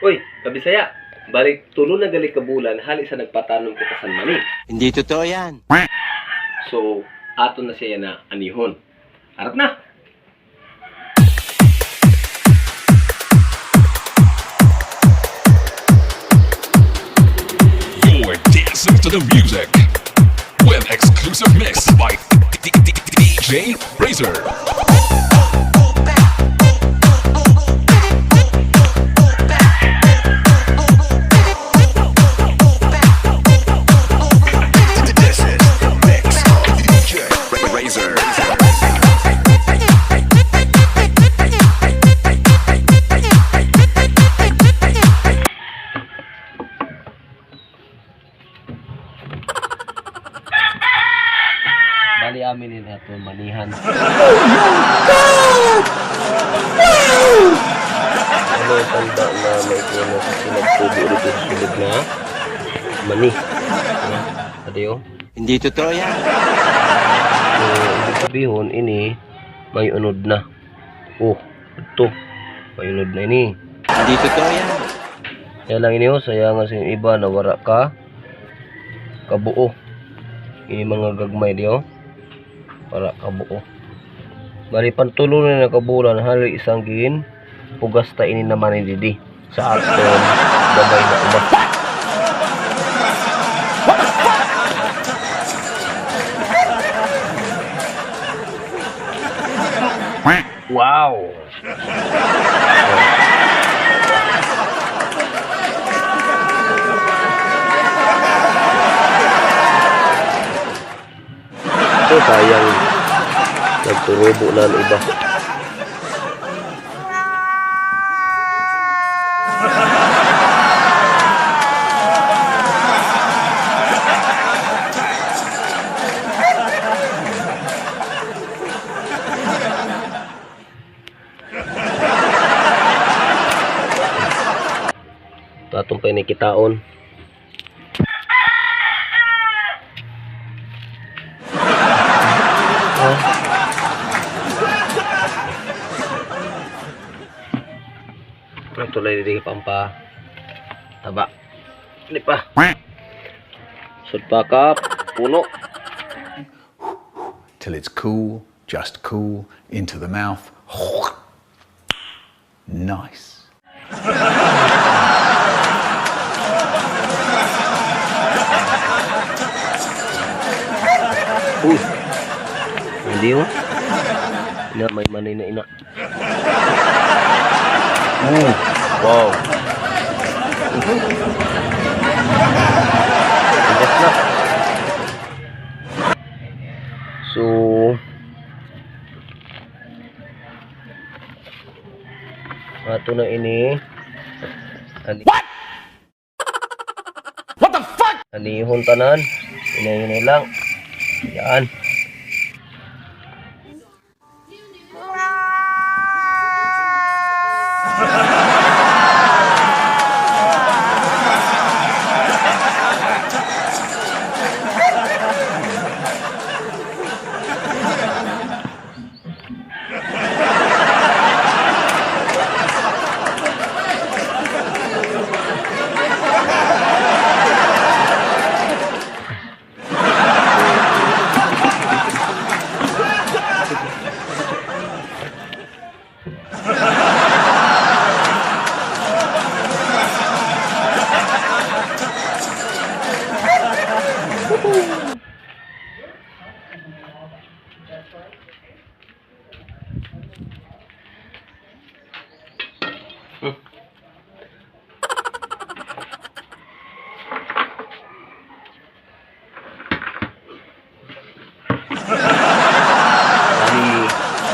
Uy, kabisaya, balik 3 na gali ka bulan hali sa nagpatanom kita sa mani. Hindi totoo yan. So, ato na siya na anihon. Arat na! You're dancing to the music with exclusive mix by DJ Razor. This is the mix of DJ Razor. Bali amin ni ato manihan. Ano yung tanda na may puno kasi nagtubo dito sa sulod na mani. Ano? Adiyo. Hindi totoo yan. So, ibig sabihin, ini may unod na. Oh, ito. May unod na ini. Hindi totoo yan. Kaya lang ini oh, sayang nga sa yung iba na wara ka kabuo. Ini mga gagmay di oh. Para kabuo. Bali pantulo na nakabulan hali isang gin pugas ta ini naman ni Didi sa aton gamay na uma. Wow! Ito sayang nagturubo na ang iba. Tatong pa kitaon. Oh. Ang tulay dito pampa taba. Hindi pa. Sud pa ka puno. Till it's cool, just cool, into the mouth. Nice. Uy. Hindi oh. Ina may manay na ina. Ooh. Wow. Bigas na. So, ato na ini. Ani What? What the fuck? Anihon tanan. Hinay-hinay lang. Yan. Ani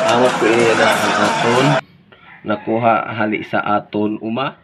angot ko ini na ang aton nakuha hali sa aton uma.